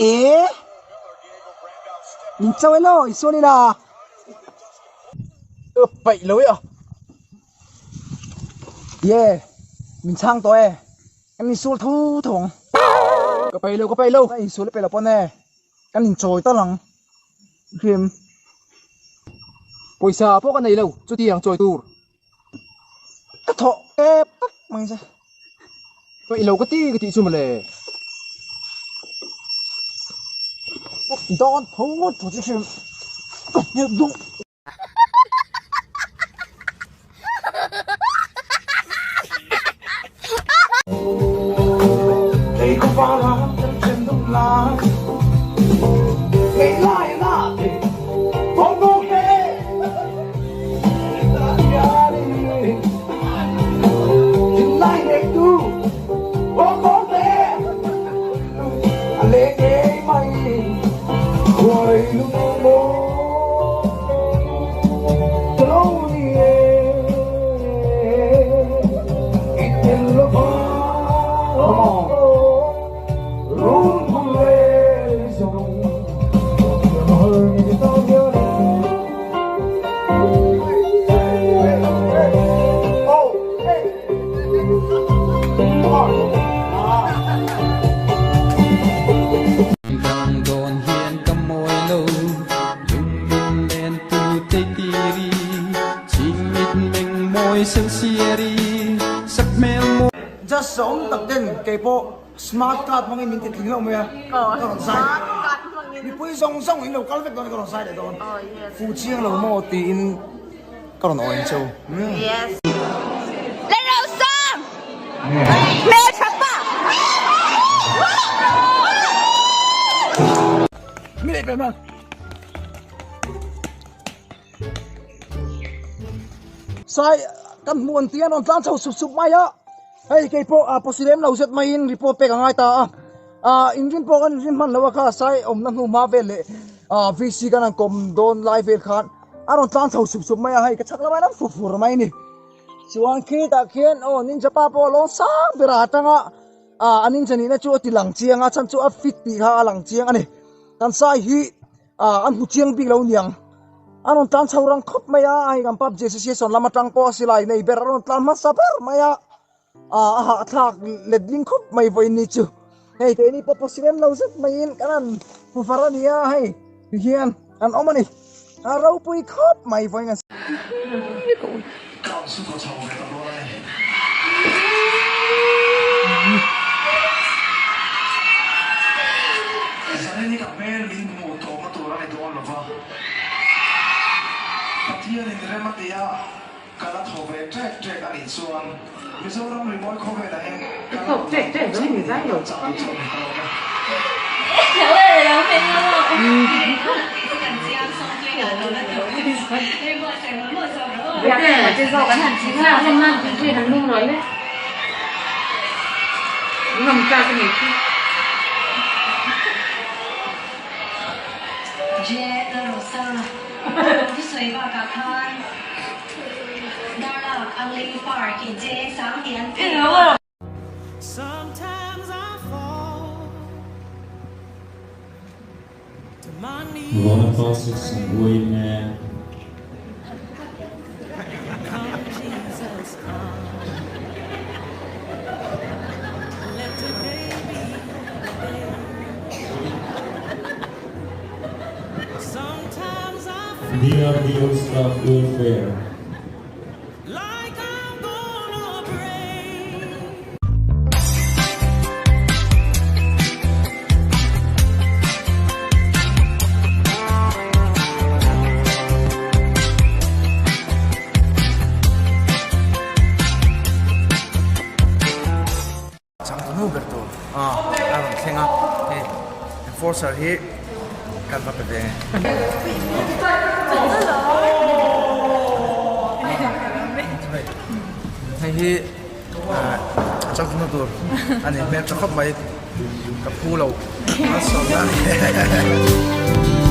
E min cho elo i suan ila paih lo e a ye min chhang tawh e kan insual tho tho ang ka paih lo ka paih lo ka insual a paih lo pawn e kan inchawi tal ang hrim pawisa pawh ka nei lo chutiang chawi tur ka thawh tep tak mai che paih lo ka ti ka tih chu mawle dawn tho tho chu hrim ka hnek duh. Just a awm tak ten kei pawh smart card hmangin min ti tling lo mai a ka rawn zai mipui zawng zawng in lo kal vek dawn ka rawn zai leh dawn fu chiang lo maw tiin ka rawn awi ang che u. Mi leh pem ang. Sai kan hmuh an tih a rawn tlang chho sup sup mai a, hei kei pawh a pawsi lem lo zet maiin report pek a ngai ta a, ah inrin pawh kan inrin hman lo a kha sai awmna hnu hma vel leh ah VC kan han kawm dawn lai vel khan a rawn tlang chho sup sup mai a, hei ka chhak lamah hian a fu fur mai a ni. Chuan khitah khian aw ninja pa pawh a lawng sang ber a atanga ah a ninja nihna chu a ti lang chiang a chhan chu a fit tih kha a lang chiang a ni. Kan sai hi ah an hmu chiang bik lo niang a rawn tlan chho rang khawp mai a hei kan pubg association lam atang pawh a silai nei ber a rawn tlan hmasa ber mai a ah a hahthlak letling khawp mai vawiin ni chu hei keini pawh possible lo zet maiin kan han hmu far a ni a hei tihian an awm a ni a ropui khawp mai vawiin kan Waterfalls is man. DRDO Staff Welfare. Changtunu ber tur a rawn thleng a, hei enforcer hi kan va pe ve. hi a changtlungna tur a ni hmel tha khawp mai ka phu lo malsawmna a ni.